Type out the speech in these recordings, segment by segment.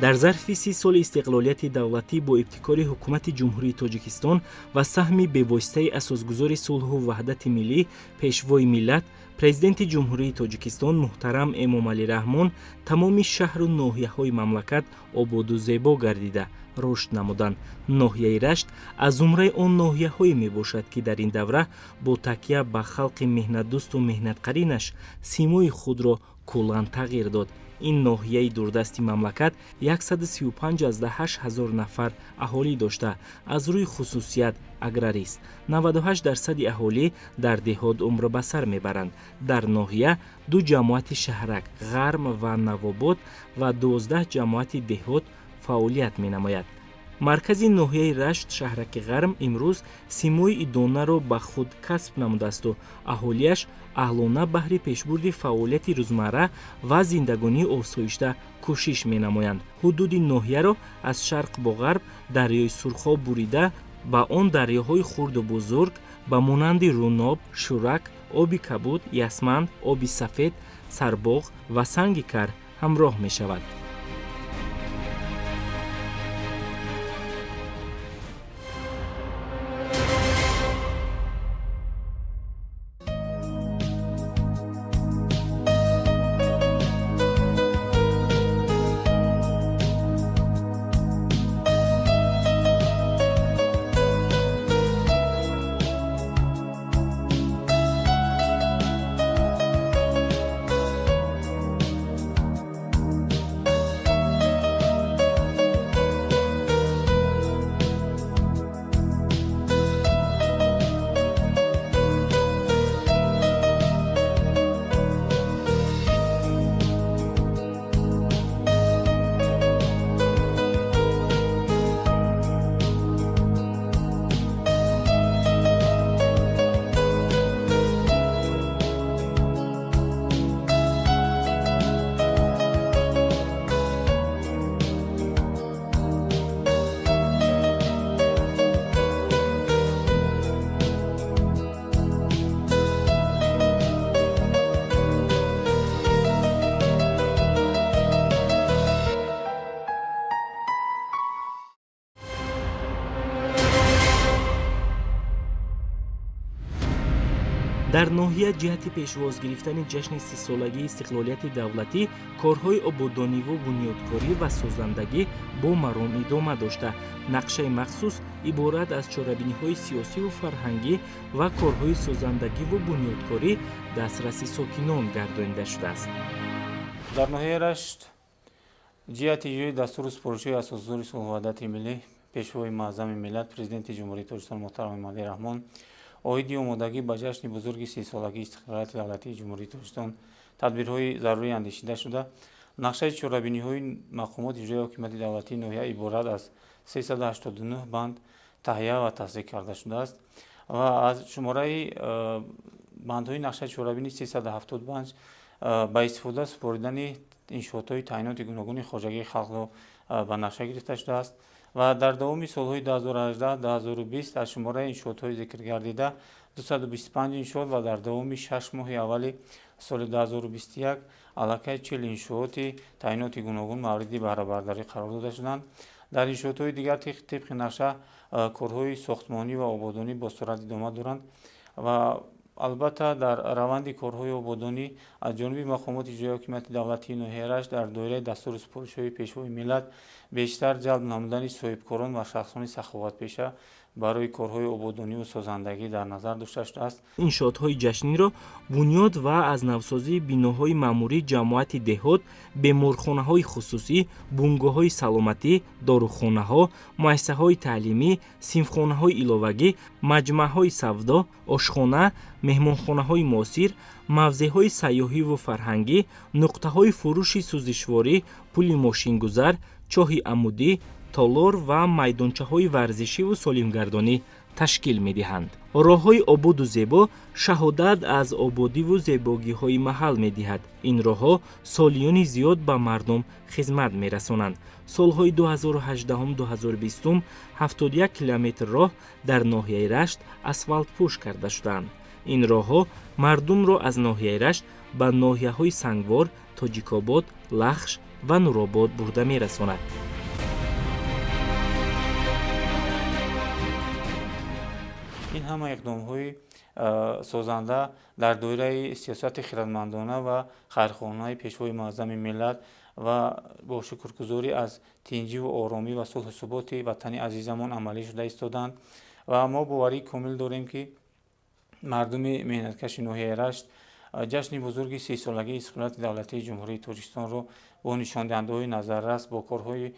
Дар зарфи 30 соли истиқлолияти давлатӣ бо ибтикори ҳукумати Ҷумҳурии Тоҷикистон ва саҳми бевоситаи асосгузори сулҳу ваҳдати миллӣ, пешвои миллат, президенти Ҷумҳурии Тоҷикистон муҳтарам Эмомалӣ Раҳмон тамоми шаҳру ноҳияҳои мамлакат ободу зебо гардида рушд намуданд. Ноҳияи Рашт аз зумраи он ноҳияҳое мебошад, ки дар ин давра бо такя ба халқи меҳнатдӯсту меҳнатқаринаш симои худро куллан тағйир дод. Ин ноҳияи дурдасти мамлакат 135,8 ҳазор нафар аҳолӣ дошта, аз рӯи хусусият аграрист. 98% аҳолӣ дар деҳот умр ба сар мебаранд. Дар ноҳия ду ҷамоати шаҳрак Ғарм ва Навобод ва 12 ҷамоати деҳот фаъолият менамояд. Маркази ноҳияи Рашт шаҳраки Ғарм имрӯз симои идонаро ба худ касб намудаасту аҳолиаш аҳлона баҳри пешбурди фаъолияти рӯзмарра ва зиндагонии осоишта кӯшиш менамоянд. Ҳудуди ноҳияро аз шарқ бо ғарб дарёи Сурхоб бурида, ба он дарёҳои хурду бузург ба монанди Руноб, Шӯрак, Оби Кабуд, Ясманд, Оби Сафед, Сарбоғ ва Санги Кар ҳамроҳ мешавад. Дар ноҳия ҷиҳати пешвоз гирифтани ҷашни 30-солагии истиқлолияти давлатӣ корҳои ободониву бунёдкорӣ ва созандагӣ бо маром идома дошта. Нақшаи махсус иборат аз чорабиниҳои сиёсиву фарҳангӣ ва корҳои созандагиву бунёдкорӣ дастраси сокинон гардонида шудааст. Дар ноҳияи Рашт ҷиҳати иҷрои дастуру супоришҳои асосгузори сулҳу ваҳдати миллӣ, пешвои муаззами миллат, президенти Ҷумҳурии Тоҷикистон муҳтарам Эмомалӣ Раҳмон оиди омодагӣ ба ҷашни бузурги 30-солагии истиқлолияти давлатии Ҷумҳурии Тоҷикистон тадбирҳои зарурӣ андешида шуда, нақшаи чорабиниҳои мақомоти иҷроияи ҳокимияти давлатии ноҳия иборат аз 389 банд таҳия ва тасдиқ карда шудааст ва аз шумораи бандҳои нақшаи чорабинӣ 375 ба истифода супоридани иншоотҳои таъиноти гуногуни хоҷагии халқро ба нақша гирифта шудааст ва дар давоми солҳои 2018-2020 аз шумораи иншоотҳои зикргардида 225 иншоот ва дар давоми 6 моҳи аввали соли 2021 аллакай 40 иншооти таъиноти гуногун мавриди баҳрабардарӣ қарор дода шуданд. Дар иншоотҳои дигар тибқи нақша корҳои сохтмонӣ ва ободонӣ бо суръат идома доранд ва албатта дар раванди корҳои ободонӣ аз ҷониби мақомоти иҷроияи ҳокимияти давлатии ноҳияи Рашт дар доираи дастуру супоришҳои пешвои миллат бештар ҷалб намудани соҳибкорон ва шахсони саховатпеша барои корҳои ободониву созандагӣ дар назар дошта шудааст. Иншоотҳои ҷашниро бунёд ва аз навсозии биноҳои маъмурии ҷамоати деҳот, беморхонаҳои хусусӣ, бунгоҳҳои саломатӣ, дорухонаҳо, муассисаҳои таълимӣ, синфхонаҳои иловагӣ, маҷмаъҳои савдо, ошхона, меҳмонхонаҳои муосир, мавзеъҳои сайёҳиву фарҳангӣ, нуқтаҳои фурӯши сӯзишворӣ, пули мошингузар, чоҳи амудӣ, толор ва майдончаҳои варзишиву солимгардонӣ ташкил медиҳанд. Роҳҳои ободу зебо шаҳодат аз ободиву зебогиҳои маҳал медиҳад. Ин роҳҳо солиёни зиёд ба мардум хизмат мерасонанд. Солҳои 2018-2020 71 километр роҳ дар ноҳияи Рашт асфалтпӯш карда шудаанд. Ин роҳҳо мардумро аз ноҳияи Рашт ба ноҳияҳои Сангвор, Тоҷикобод, Лахш, ва Нуробод бурда мерасонад. Ин ҳама иқдомҳои созанда дар доираи сиёсати хирадмандона ва хайрхоҳонаи Пешвои Муаззами миллат ва бо шукргузорӣ аз тинҷиву оромӣ ва сулҳу суботи ватани азизамон амалӣ шуда истоданд ва мо боварии комил дорем, ки мардуми меҳнаткаши ноҳияи Рашт ҷашни бузурги 30-солагии истиқлолияти давлатии Ҷумҳурии Тоҷикистонро бо нишондиҳандаҳои назаррас, бо корҳои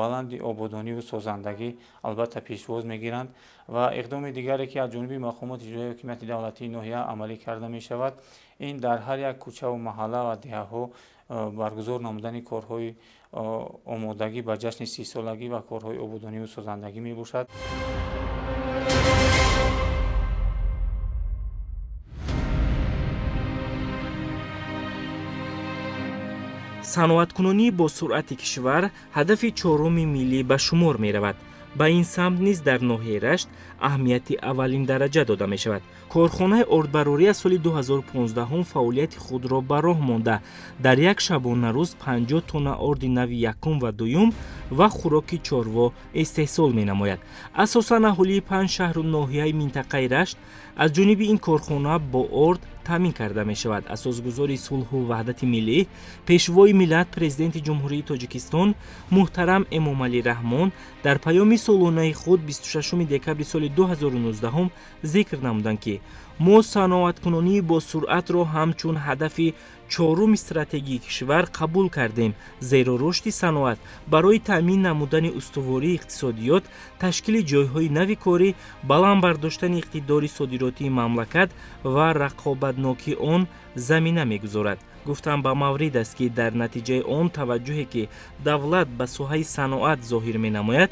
баланди ободониву созандагӣ албатта пешвоз мегиранд. Ва иқдоми дигаре, ки аз ҷониби мақомоти иҷроияи ҳокимияти давлатии ноҳия амалӣ карда мешавад, ин дар ҳар як кӯчаву маҳалла ва деҳаҳо баргузор намудани корҳои омодагӣ ба ҷашни 30-солагӣ ва корҳои ободониву созандагӣ мебошад. Саноаткунонӣ бо суръати кишвар ҳадафи чоруми миллӣ ба шумор меравад. Ба ин самт низ дар ноҳияи Рашт аҳамияти аввалин дараҷа дода мешавад. Корхонаи ордбарорӣ аз соли 2015 фаъолияти худро ба роҳ монда, дар як шабонарӯз 50 тонна орди нави якум ва дуюм ва хӯроки чорво истеҳсол менамояд. Асосан аҳолии 5 шаҳру ноҳияи минтақаи Рашт аз ҷониби ин корхона бо орд таъмин карда мешавад. Асосгузори сулҳу ваҳдати миллӣ, Пешвои миллат, Президенти Ҷумҳурии Тоҷикистон муҳтарам Эмомалӣ Раҳмон дар паёми солонаи худ 26 декабри соли 2019 зикр намуданд, ки мо саноаткунонии бо суръатро ҳамчун ҳадафи чоруми стратегии кишвар қабул кардем, зеро рушди саноат барои таъмин намудани устувории иқтисодиёт, ташкили ҷойҳои нави корӣ, баланд бардоштани иқтидори содиротии мамлакат ва рақобатнокии он замина мегузорад. Гуфтам ба маврид аст, ки дар натиҷаи он таваҷҷӯҳе, ки давлат ба соҳаи саноат зоҳир менамояд,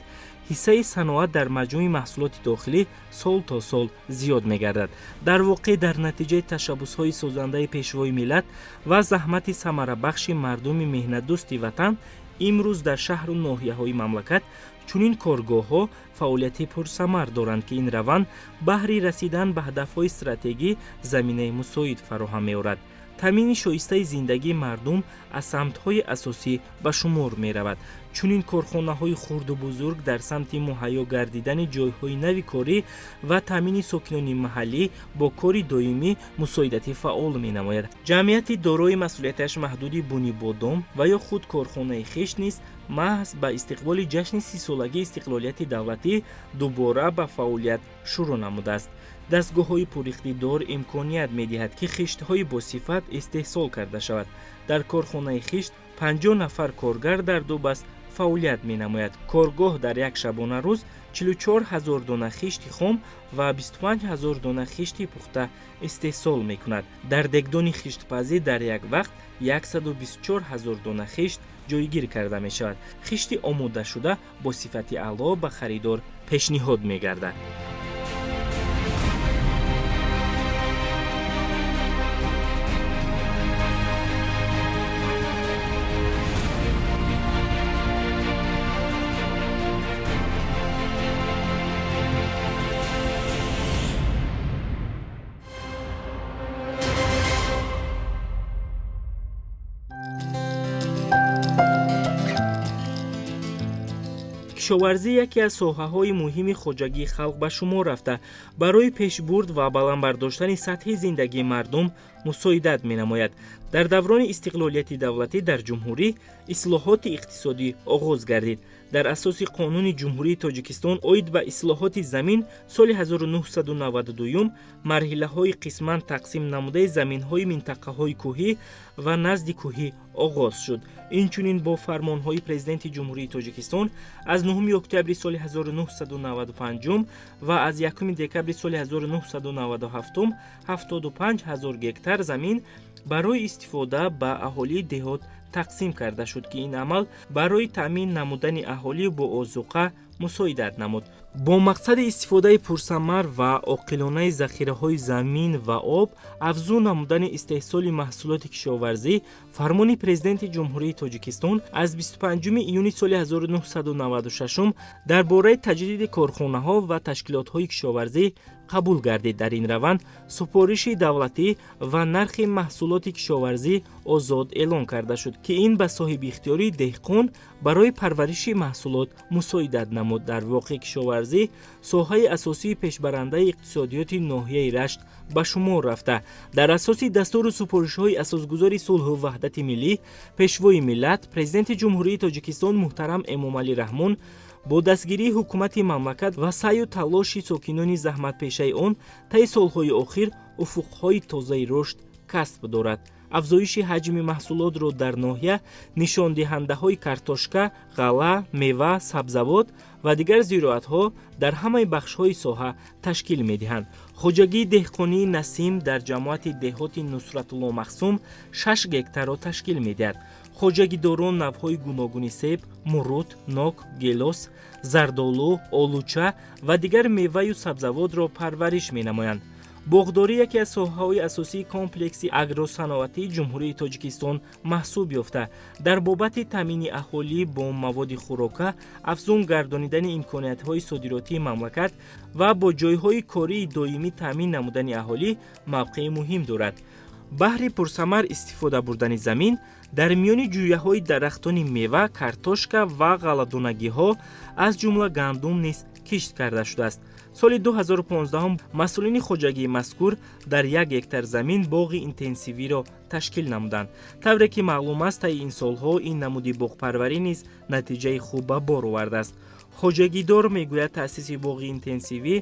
ҳиссаи саноат дар маҷмӯи маҳсулоти дохилӣ сол то сол зиёд мегардад. Дар воқеъ, дар натиҷаи ташаббусҳои созандаи Пешвои миллат ва заҳмати самарабахши мардуми меҳнатдӯсти ватан, имрӯз дар шаҳру ноҳияҳои мамлакат чунин коргоҳҳо фаъолияти пурсамар доранд, ки ин раванд баҳри расидан ба ҳадафҳои стратегӣ заминаи мусоид фароҳам меорад. Таъмини шоистаи зиндагии мардум аз самтҳои асосӣ ба шумор меравад. Чунин корхонаҳои хурду бузург дар самти муҳайё гардидани ҷойҳои нави корӣ ва таъмини сокинони маҳаллӣ бо кори доимӣ мусоидати фаъол менамояд. Ҷамъияти дорои масъулияташ маҳдуди Бунибодом ва ё худ корхонаи хеш низ маҳз ба истиқболи ҷашни 30-солагии истиқлолияти давлатӣ дубора ба фаъолият шурӯъ намудааст. Дастгоҳҳои пуриқтидор имконият медиҳад, ки хиштҳои босифат истеҳсол карда шавад. Дар корхонаи хишт 50 нафар коргар дар ду баст фаъолият менамояд. Коргоҳ дар як шабонарӯз 44 ҳазор дона хишти хом ва 25 ҳазор дона хишти пухта истеҳсол мекунад. Дар дегдони хиштпазӣ дар як вақт 124 ҳазор дона хишт ҷойгир карда мешавад. Хишти омодашуда бо сифати аъло ба харидор пешниҳод мегардад. Кишоварзӣ яке аз соҳаҳои муҳими хоҷагии халқ ба шумор рафта, барои пешбурд ва баланд бардоштани сатҳи зиндагии мардум мусоидат менамояд. Дар даврони истиқлолияти давлатӣ дар ҷумҳурӣ ислоҳоти иқтисодӣ оғоз гардид. Дар асоси Қонуни Ҷумҳурии Тоҷикистон оид ба ислоҳоти замин соли 1992 марҳилаҳои қисман тақсим намудаи заминҳои минтақаҳои кӯҳӣ ва назди кӯҳӣ оғоз шуд. Инчунин бо фармонҳои Президенти Ҷумҳурии Тоҷикистон аз 9 октябри соли 1995 ва аз 1 декабри соли 1997 75 ҳазор гектар замин барои истифода ба аҳолии деҳот тақсим карда шуд, ки ин амал барои таъмин намудани аҳолӣ бо озуқа мусоидат намуд. Бо мақсади истифодаи пурсамар ва оқилонаи захираҳои замин ва об, афзун намудани истеҳсоли маҳсулоти кишоварзӣ, фармони Президенти Ҷумҳурии Тоҷикистон аз 25 июни соли 1996 дар бораи таҷдиди корхонаҳо ва ташкилотҳои кишоварзӣ қабул гардид. Дар ин раванд супориши давлатӣ ва нархи маҳсулоти кишоварзӣ озод эълон карда шуд, ки ин ба соҳибихтиёрии деҳқон барои парвариши маҳсулот мусоидат намуд. Дар воқеъ кишоварзӣ соҳаи асосии пешбарандаи иқтисодиёти ноҳияи Рашт ба шумор рафта, дар асоси дастуру супоришҳои асосгузори сулҳу ваҳдати миллӣ, Пешвои миллат, Президенти Ҷумҳурии Тоҷикистон муҳтарам Эмомалӣ Раҳмон, бо дастгирии ҳукумати мамлакат ва саъю талоши сокинони заҳматпешаи он, таи солҳои охир уфуқҳои тозаи рушд касб дорад. Афзоиши ҳаҷми маҳсулотро дар ноҳия нишондиҳандаҳои картошка, ғалла, мева, сабзавот ва дигар зироатҳо дар ҳамаи бахшҳои соҳа ташкил медиҳанд. Хоҷагии деҳқонии Насим дар ҷамоати деҳоти Нусратулло Махсум 6 гектарро ташкил медиҳад. Хоҷагидорон навъҳои гуногуни себ, мурут, нок, гелос, зардолу, олуча ва дигар меваю сабзавотро парвариш менамоянд. Боғдорӣ яке аз соҳаҳои асосии комплекси агросаноатии Ҷумҳурии Тоҷикистон маҳсуб ёфта, дар бобати таъмини аҳолӣ бо маводи хӯрока, афзун гардонидани имкониятҳои содиротии мамлакат ва бо ҷойҳои кории доимӣ таъмин намудани аҳолӣ мавқеи муҳим дорад. Баҳри пурсамар истифода бурдани замин дар миёни ҷӯяҳои дарахтони мева, картошка ва ғалладонагиҳо, аз ҷумла гандум низ кишт карда шудааст. Соли 2015 масъулини хоҷагии мазкур дар 1 гектар замин боғи интенсивиро ташкил намуданд. Тавре ки маълум аст, таи ин солҳо ин намуди боғпарварӣ низ натиҷаи хуб ба бор овардааст. Хоҷагидор мегӯяд, таъсиси боғи интенсивӣ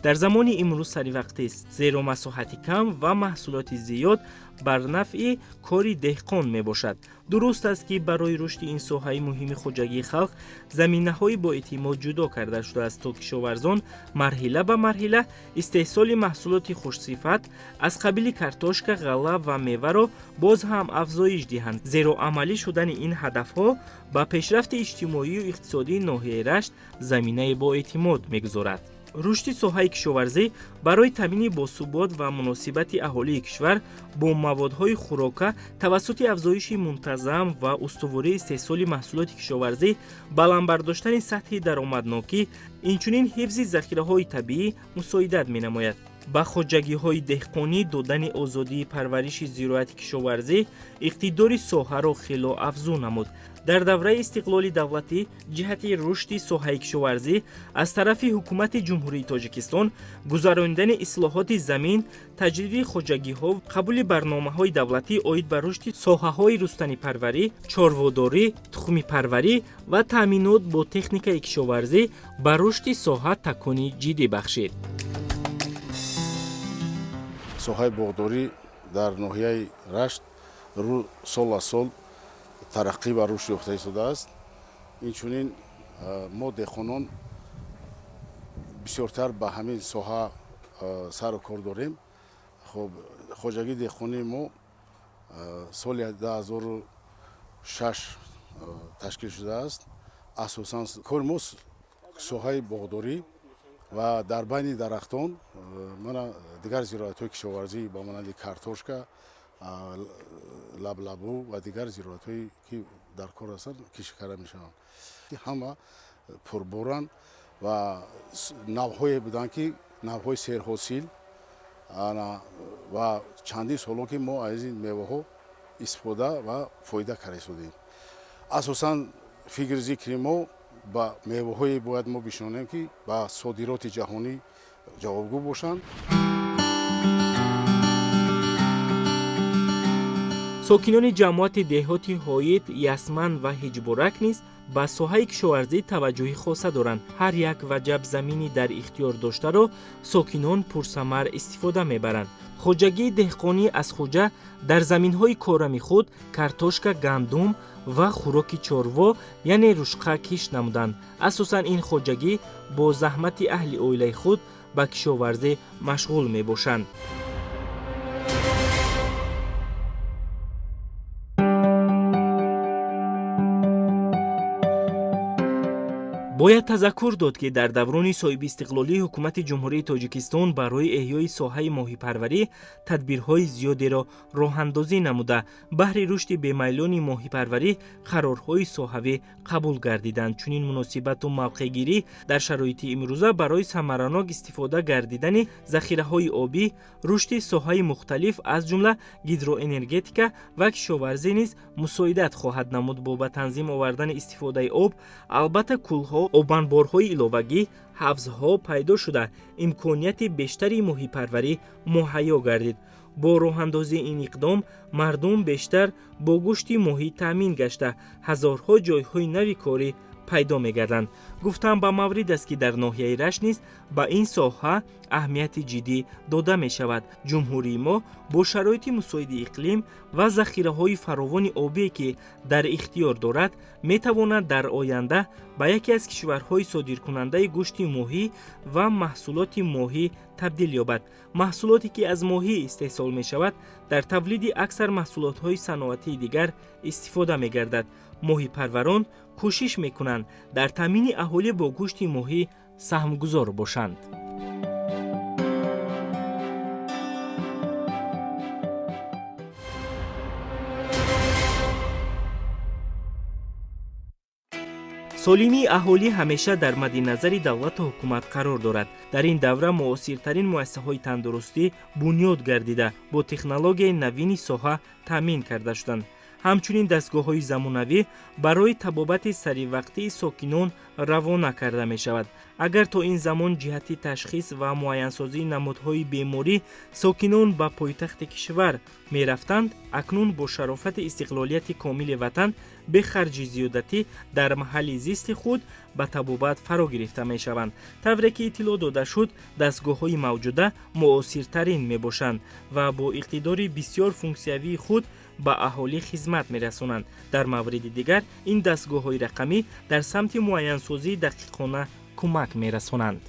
дар замони имрӯз саривақтист, зеро масоҳати кам ва маҳсулоти зиёд бар нафъи кори деҳқон мебошад. Дуруст аст, ки барои рушди ин соҳаи муҳими хоҷагии халқ заминаҳои боэътимод ҷудо карда шудааст, то кишоварзон марҳила ба марҳила истеҳсоли маҳсулоти хушсифат аз қабили картошка, ғалла ва меваро боз ҳам афзоиш диҳанд, зеро амалӣ шудани ин ҳадафҳо ба пешрафти иҷтимоию иқтисодии ноҳияи Рашт заминаи боэътимод мегузорад. Рушди соҳаи кишоварзӣ барои таъмини босубот ва муносибати аҳолии кишвар бо маводҳои хӯрока тавассути афзоиши мунтазам ва устувории истеҳсоли маҳсулоти кишоварзӣ, баланд бардоштани сатҳи даромаднокӣ, инчунин ҳифзи захираҳои табиӣ мусоидат менамояд. Ба хоҷагиҳои деҳқонӣ додани озодии парвариши зироати кишоварзӣ иқтидори соҳаро хело афзун намуд. Дар давраи истиқлоли давлатӣ ҷиҳати рушди соҳаи кишоварзӣ аз тарафи ҳукумати Ҷумҳурии Тоҷикистон гузаронидани ислоҳоти замин, таҷдиди хоҷагиҳо, қабули барномаҳои давлатӣ оид ба рушди соҳаҳои рустанипарварӣ, чорводорӣ, тухмипарварӣ ва таъминот бо техникаи кишоварзӣ ба рушди соҳа такони ҷиддӣ бахшид. Соҳаи боғдорӣ дар ноҳияи Рашт сол аз сол тараққӣ ва рушд ёфта истодааст. Инчунин мо деҳқонон бисёртар ба ҳамин соҳа сару кор дорем. Хоб, хоҷагии деҳқонии мо соли 2006 ташкил шудааст. Асосан кори мо соҳаи боғдорӣ ва дар байни дарахтон мана дигар зироатҳои кишоварзӣ ба монанди картошка, лаблабу ва дигар зироатҳое ки дар кор ҳастанд кишт карда мешаванд. Ҳама пурборанд ва навъҳое буданд, ки навъҳои серҳосил ва чандин солҳо ки мо аз ин меваҳо истифода ва фоида карда истодем. Асосан фикри зикри мо ба меваҳое бояд мо бишинонем, ки ба содироти ҷаҳонӣ ҷавобгӯ бошанд. Сокинони ҷамоати деҳоти Ҳоид, Ясман ва Ҳиҷборак низ ба соҳаи кишоварзӣ таваҷҷӯҳи хоса доранд. Ҳар як ваҷаб замини дар ихтиёр доштаро сокинон пурсамар истифода мебаранд. Хоҷагии деҳқонӣ аз хоҷа дар заминҳои корами худ картошка, гандум ва хӯроки чорво, яъне рушқа кишт намуданд. Асосан ин хоҷагӣ бо заҳмати аҳли оилаи худ ба кишоварзӣ машғул мебошанд. Бо Бояд тазаккур дод, ки дар даврони соҳибистиқлолии ҳукумати Ҷумҳурии Тоҷикистон барои эҳёи соҳаи моҳипарварӣ тадбирҳои зиёдеро роҳандозӣ намуда, баҳри рушди бемайлони моҳипарварӣ қарорҳои соҳавӣ қабул гардиданд. Чунин муносибату мавқеъгирӣ дар шароити имрӯза барои самаранок истифода гардидани захираҳои обӣ, рушди соҳаи мухталиф аз ҷумла гидроэнергетика ва кишоварзӣ низ мусоидат хоҳад намуд. Бо ба танзим овардани истифодаи об, албатта, кӯлҳо, обанборҳои иловагӣ, ҳавзҳо пайдо шуда, имконияти бештари моҳипарварӣ муҳайё гардид. Бо роҳандозии ин иқдом мардум бештар бо гӯшти моҳӣ таъмин гашта, ҳазорҳо ҷойҳои нави корӣ пайдо мегарданд. Гуфтам ба маврид аст, ки дар ноҳияи Рашт низ ба ин соҳа аҳамияти ҷиддӣ дода мешавад. Ҷумҳурии мо бо шароити мусоиди иқлим ва захираҳои фаровони обие, ки дар ихтиёр дорад, метавонад дар оянда ба яке аз кишварҳои содиркунандаи гӯшти моҳӣ ва маҳсулоти моҳӣ табдил ёбад. Маҳсулоте, ки аз моҳӣ истеҳсол мешавад, дар тавлиди аксар маҳсулотҳои саноатии дигар истифода мегардад. Моҳипарварон кӯшиш мекунанд дар таъмини аҳолӣ бо гӯшти моҳӣ саҳмгузор бошанд. Солимии аҳолӣ ҳамеша дар мадди назари давлату ҳукумат қарор дорад. Дар ин давра муосиртарин муассисаҳои тандурустӣ бунёд гардида, бо технологияи навини соҳа таъмин карда шуданд. Ҳамчунин дастгоҳҳои замонавӣ барои табобати саривақтии сокинон равона карда мешавад. Агар то ин замон ҷиҳати ташхис ва муайянсозии намудҳои беморӣ сокинон ба пойтахти кишвар мерафтанд, акнун бо шарофати истиқлолияти комили ватан бе харҷи зиёдатӣ дар маҳалли зисти худ ба табобат фаро гирифта мешаванд. Тавре ки иттилоъ дода шуд, дастгоҳҳои мавҷуда муосиртарин мебошанд ва бо иқтидори бисёр функсиявии худ ба аҳолӣ хизмат мерасонанд. Дар мавриди дигар ин дастгоҳҳои рақамӣ дар самти муайянсозии дақиқона кӯмак мерасонанд.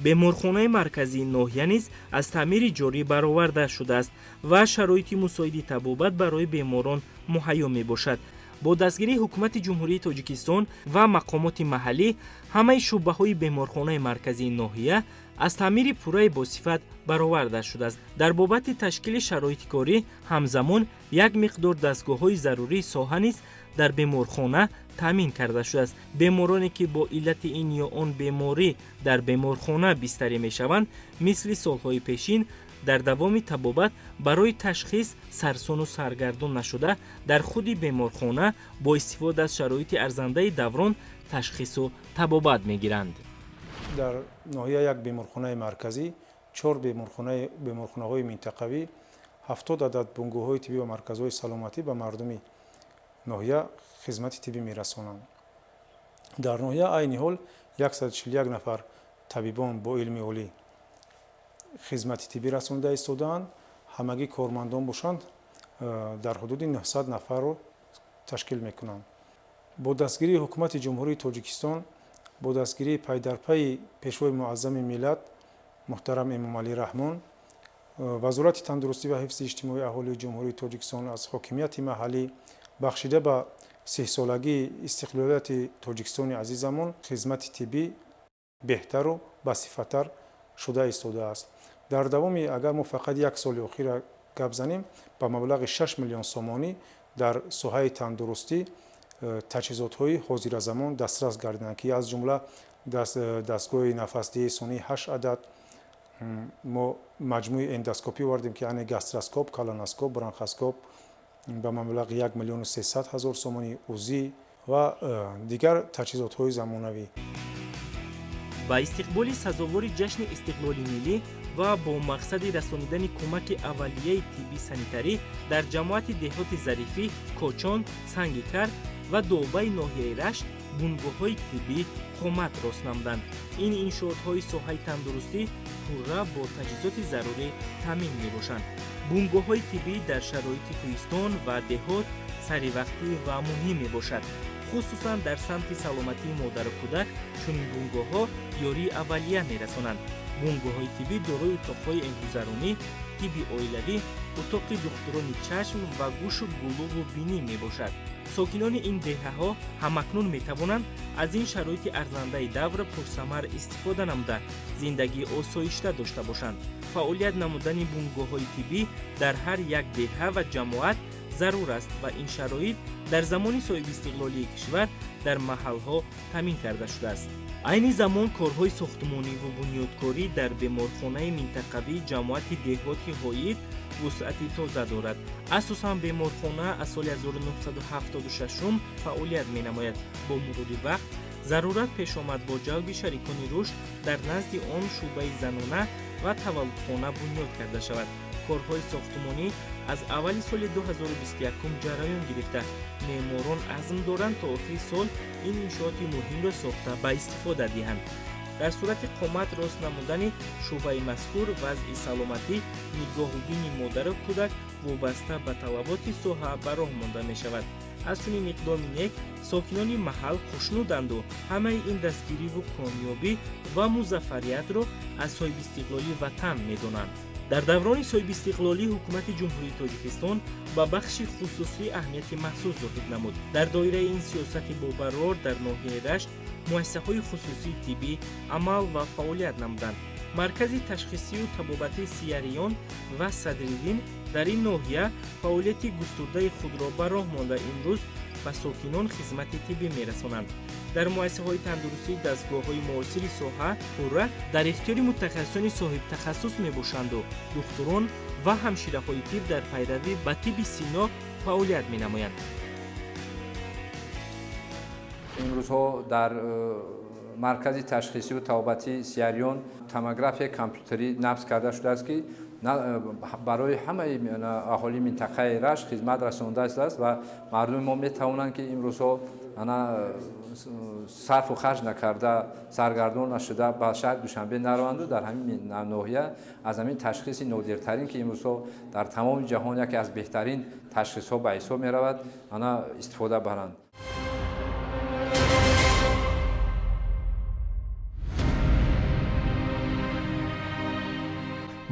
Беморхонаи марказии ноҳия низ аз таъмири ҷорӣ бароварда шудааст ва шароити мусоиди табобат барои беморон муҳайё мебошад. Бо дастгирии ҳукумати Ҷумҳурии Тоҷикистон ва мақомоти маҳаллӣ ҳамаи шӯъбаҳои беморхонаи марказии ноҳия аз таъмири пурраи босифат бароварда шудааст. Дар бобати ташкили шароити корӣ ҳамзамон як миқдор дастгоҳҳои зарурии соҳа низ дар беморхона таъмин карда шудааст. Бемороне, ки бо иллати ин ё он беморӣ дар беморхона бистарӣ мешаванд, мисли солҳои пешин дар давоми табобат барои ташхис сарсону саргардон нашуда, дар худи беморхона бо истифода аз шароити арзандаи даврон ташхису табобат мегиранд. Дар ноҳия як беморхонаи марказӣ, 4 беморхонаҳои минтақавӣ, 70 адад бунгоҳҳои тиббӣ ва марказҳои саломатӣ ба мардуми ноҳия хизмати тиббӣ мерасонанд. Дар ноҳия айни ҳол 141 нафар табибон бо илми олӣ хизмати тиббӣ расонда истодаанд. Ҳамагӣ кормандон бошанд дар ҳудуди 900 нафарро ташкил мекунанд. Бо дастгирии ҳукумати Ҷумҳурии Тоҷикистон, бо дастгирии пайдарпайи Пешвои муаззами миллат муҳтарам Эмомалӣ Раҳмон, Вазорати тандурустӣ ва ҳифзи иҷтимоии аҳолии Ҷумҳурии Тоҷикистон аз ҳокимияти маҳаллӣ бахшида ба 30-солагии истиқлолияти Тоҷикистони азизамон хизмати тиббӣ беҳтару басифаттар шуда истодааст. Дар давоми, агар мо фақат як соли охира гап занем, ба маблағи 6 миллион сомонӣ дар соҳаи тандурустӣ таҷҳизотҳои ҳозиразамон дастрас гардиданд, ки аз ҷумла дастгоҳи нафасдиҳии сунъӣ 8 адад, мо маҷмӯи эндоскопӣ овардем, ки яъне гастроскоп, колоноскоп, бронхоскоп ба маблағи 1 300 000 сомонӣ, УЗИ ва дигар таҷҳизотҳои замонавӣ. Ба истиқболи сазовори ҷашни истиқлоли миллӣ ва бо мақсади расонидани кӯмаки аввалияи тиббӣ санитарӣ дар ҷамоати деҳоти Зарифӣ, Кочон, Сангикар ва Добаи ноҳияи Рашт бунгоҳҳои тиббӣ қомат рост намуданд. Ин иншоотҳои соҳаи тандурустӣ пурра бо таҷҳизоти зарурӣ таъмин мебошанд. Бунгоҳҳои тиббӣ дар шароити кӯҳистон ва деҳот саривақтӣ ва муҳим мебошад. Хусусан дар самти саломатии модару кӯдак чунин бунгоҳҳо ёрии аввалия мерасонанд. Бунгоҳҳои тиббӣ дорои утоқҳои эмгузаронӣ, тибби оилавӣ, утоқи духтурони чашм ва гӯшу гулӯву бинӣ мебошад. Сокинони ин деҳаҳо ҳамакнун метавонанд аз ин шароити арзандаи давр пурсамар истифода намуда, зиндагии осоишта дошта бошанд. Фаъолият намудани бунгоҳҳои тиббӣ дар ҳар як деҳа ва ҷамоат зарур аст ва ин шароит дар замони соҳибистиқлолии кишвар дар маҳалҳо таъмин карда шудааст. Айни замон корҳои сохтмониву бунёдкорӣ дар беморхонаи минтақавии ҷамоати деҳоти Ҳоид вусъати тоза дорад. Асосан беморхона аз соли 1976 фаъолият менамояд. Бо мурури вақт зарурат пеш омад бо ҷалби шарикони рушд дар назди он шӯъбаи занона ва таваллудхона бунёд карда шавад. Корҳои сохтмонӣ аз аввали соли 2021 ҷараён гирифта, меъморон азм доранд то охири сол ин иншооти муҳимро сохта ба истифода диҳанд. Дар сурати қомат рост намудани шӯъбаи мазкур, вазъи саломатӣ, нигоҳубини модару кӯдак вобаста ба талаботи соҳа ба роҳ монда мешавад. Аз чунин иқдоми нек сокинони маҳал хушнуданду ҳамаи ин дастгириву комёбӣ ва музаффариятро аз соҳибистиқлолии ватан медонанд. Дар даврони соҳибистиқлолӣ ҳукумати Ҷумҳурии Тоҷикистон ба бахши хусусӣ аҳамияти махсус зоҳир намуд. Дар доираи ин сиёсати бобарор дар ноҳияи Рашт муассисаҳои хусусии тиббӣ амал ва фаъолият намуданд. Маркази ташхисию табобатии Сияриён ва Садриддин дар ин ноҳия фаъолияти густурдаи худро ба роҳ монда, имрӯз ба сокинон хизмати тиббӣ мерасонанд. Дар муассисаҳои тандурустӣ дастгоҳҳои муосири соҳа пурра дар ихтиёри мутахассисони соҳибтахассус мебошанду духтурон ва ҳамшираҳои тиб дар пайравӣ ба тибби сино фаъолият менамоянд. Имрӯзҳо дар маркази ташхисию табобатии Сияриён томографияи компютерӣ набз карда шудааст, ки барои ҳамаи аҳолии минтақаи Рашт хизмат расонда шудааст ва мардуми мо метавонанд, ки имрӯзҳо сарфу харҷ накарда, саргардон нашуда ба шаҳри Душанбе нараванду дар ҳамин ноҳия аз ҳамин ташхиси нодиртарин, ки имрӯзҳо дар тамоми ҷаҳон яке аз беҳтарин ташхисҳо ба ҳисоб меравад, истифода баранд.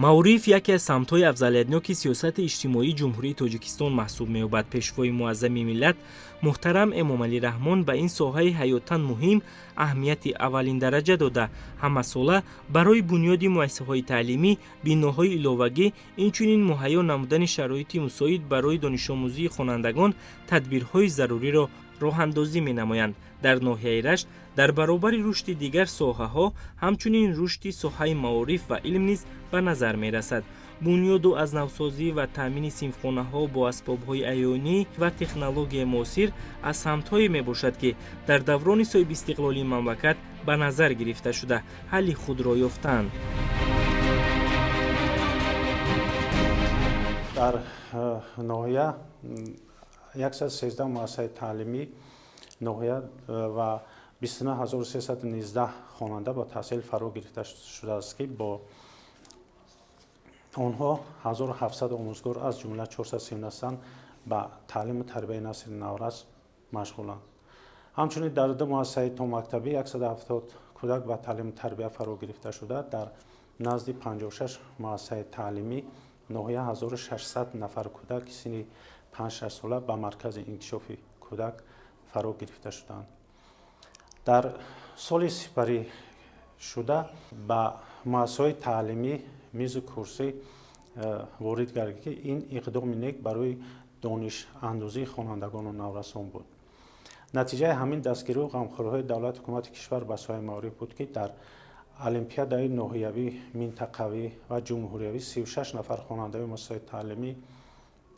Маориф яке аз самтҳои афзалиятноки сиёсати иҷтимоии Ҷумҳурии Тоҷикистон маҳсуб меёбад. Пешвои муаззами миллат муҳтарам Эмомалӣ Раҳмон ба ин соҳаи ҳаётан муҳим аҳамияти аввалиндараҷа дода, ҳамасола барои бунёди муассисаҳои таълимӣ, биноҳои иловагӣ, инчунин муҳайё намудани шароити мусоид барои донишомӯзии хонандагон тадбирҳои заруриро роҳандозӣ менамоянд. Дар ноҳияи Рашт дар баробари рушди дигар соҳаҳо ҳамчунин рушди соҳаи маориф ва илм низ ба назар мерасад. Бунёду аз навсозӣ ва таъмини синфхонаҳо бо асбобҳои аёнӣ ва технологияи муосир аз самтҳое мебошад, ки дар даврони соҳибистиқлолии мамлакат ба назар гирифта шуда, ҳалли худро ёфтанд. Дар ноҳия 113 муассисаи таълимӣ ноҳия ва 29319 хонанда ба таҳсил фаро гирифта шудааст, ки бо онҳо 1700 омӯзгор, аз ҷумла 439 ба таълиму тарбияи насли наврас машғуланд. Ҳамчунин дар ду муассисаи томактабӣ 170 кӯдак ба таълиму тарбия фаро гирифта шуда, дар назди 56 муассисаи таълимӣ ноҳия 1600 нафар кӯдак синни 5-6 сола ба маркази инкишофи кӯдак фаро гирифта шуданд. Дар соли сипарӣ шуда ба муассисаҳои таълимӣ мизу курсӣ ворид гардид, ки ин иқдоми нек барои донишандозии хонандагону наврасон буд. Натиҷаи ҳамин дастгирию ғамхориҳои давлат ҳукумати кишвар ба соҳаи маориф буд, ки дар олимпиадаи ноҳиявӣ, минтақавӣ ва ҷумҳуриявӣ 36 нафар хонандаи муассисаҳои таълимӣ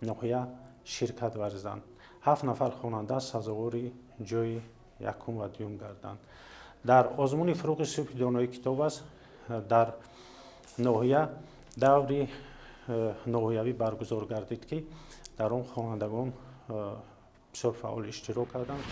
ноҳия ширкат варзиданд. 7 нафар хонанда сазовори ҷойи якум ва дуюм гарданд. Дар озмуни фурӯғи субҳи донои китоб аст дар ноҳия даври ноҳиявӣ баргузор гардид, ки дар он хонандагон бисёр фаъол иштирок карданд.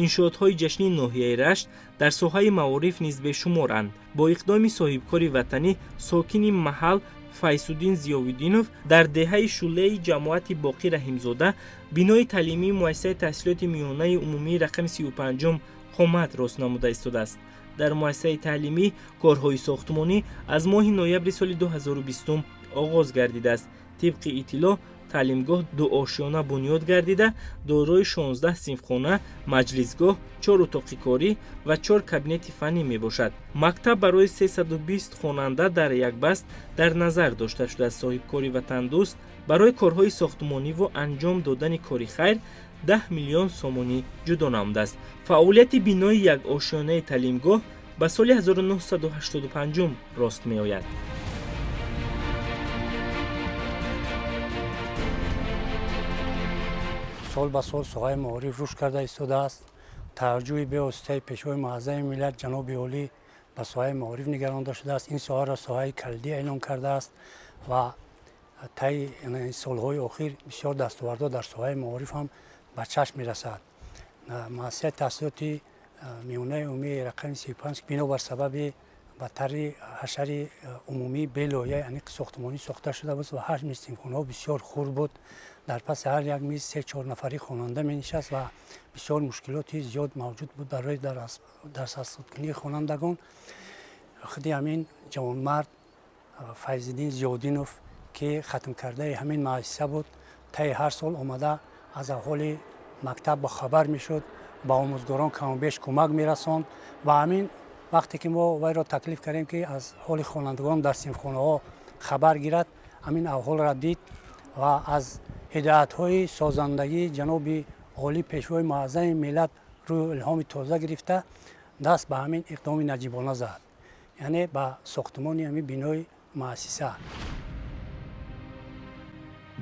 Иншоотҳои ҷашнии ноҳияи Рашт дар соҳаи маориф низ бешуморанд. Бо иқдоми соҳибкори ватанӣ сокини маҳал Файсуддин Зиёвиддинов дар деҳаи Шулеи ҷамоати Боқӣ Раҳимзода бинои таълимии муассисаи таҳсилоти миёнаи умумии рақами 35 қомат рост намуда истодааст. Дар муассисаи таълимӣ корҳои сохтмонӣ аз моҳи ноябри соли 2020 оғоз гардидааст. Тибқи иттилоъ, Таълимгоҳ дуошёна бунёд гардида, дорои 16 синфхона, маҷлисгоҳ, 4 утоқи корӣ ва 4 кабинети фаннӣ мебошад. Мактаб барои 320 хонанда дар як баст дар назар дошта шудааст. Соҳибкори ватандӯст барои корҳои сохтмониву анҷом додани кори хайр 10 миллион сомонӣ ҷудо намудааст. Фаъолияти бинои якошёнаи таълимгоҳ ба соли 1985 рост меояд. Сол ба сол соҳаи маориф рушд карда истодааст. Таваҷҷӯҳи бевоситаи Пешвои муаззами миллат ҷаноби олӣ ба соҳаи маориф нигаронда шудааст. Ин соҳаро соҳаи калидӣ эълон кардааст ва таи солҳои охир бисёр дастовардҳо дар соҳаи маориф ҳам ба чашм мерасад. Муассисаи таҳсилоти миёнаи умумии рақами 35 бинобар сабаби ба тарҳи ҳашари умумӣ белоҳияи аниқи сохтмонӣ сохта шуда буд ва ҳаҷми синфхонаҳо бисёр хурд буд. Дар паси ҳар як миз 3-4 нафари хонанда менишаст ва бисёр мушкилоти зиёд мавҷуд буд барои дарсазхудкунии хонандагон. Худи ҳамин ҷавонмард Файзиддин Зиёдинов, ки хатмкардаи ҳамин муассиса буд, таи ҳар сол омада аз аҳоли мактаб бохабар мешуд, ба омӯзгорон камобеш кӯмак мерасонд ва ҳамин вақте ки мо вайро таклиф кардем, ки аз ҳоли хонандагон дар синфхонаҳо хабар гирад, ҳамин аҳволро дид ва аз ҳидоятҳои созандагии ҷаноби олӣ Пешвои муаззами миллат рӯи илҳоми тоза гирифта даст ба ҳамин иқдоми наҷибона зад, яъне ба сохтмони ҳамин бинои муассиса.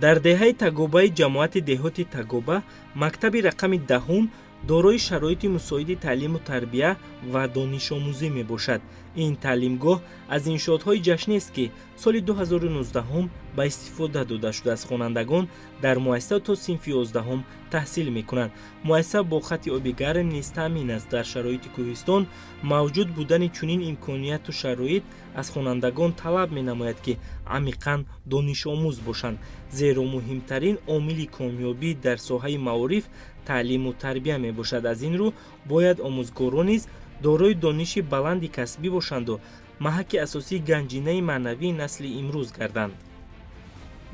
Дар деҳаи Тагобаи ҷамоати деҳоти Тагоба мактаби рақами 10 дорои шароити мусоиди таълиму тарбия ва донишомӯзӣ мебошад. Ин таълимгоҳ аз иншоотҳои ҷашниест, ки соли 2019 ба истифода дода шудааст. Хонандагон дар муассиса то синфи 11 таҳсил мекунанд. Муассиса бо хати оби гарм низ таъмин аст. Дар шароити кӯҳистон мавҷуд будани чунин имконияту шароит аз хонандагон талаб менамояд, ки амиқан донишомӯз бошанд, зеро муҳимтарин омили комёбӣ дар соҳаи маориф таълиму тарбия мебошад. Аз ин рӯ бояд омӯзгорон низ дорои дониши баланди касбӣ бошанду маҳаки асосии ганҷинаи маънавии насли имрӯз гарданд.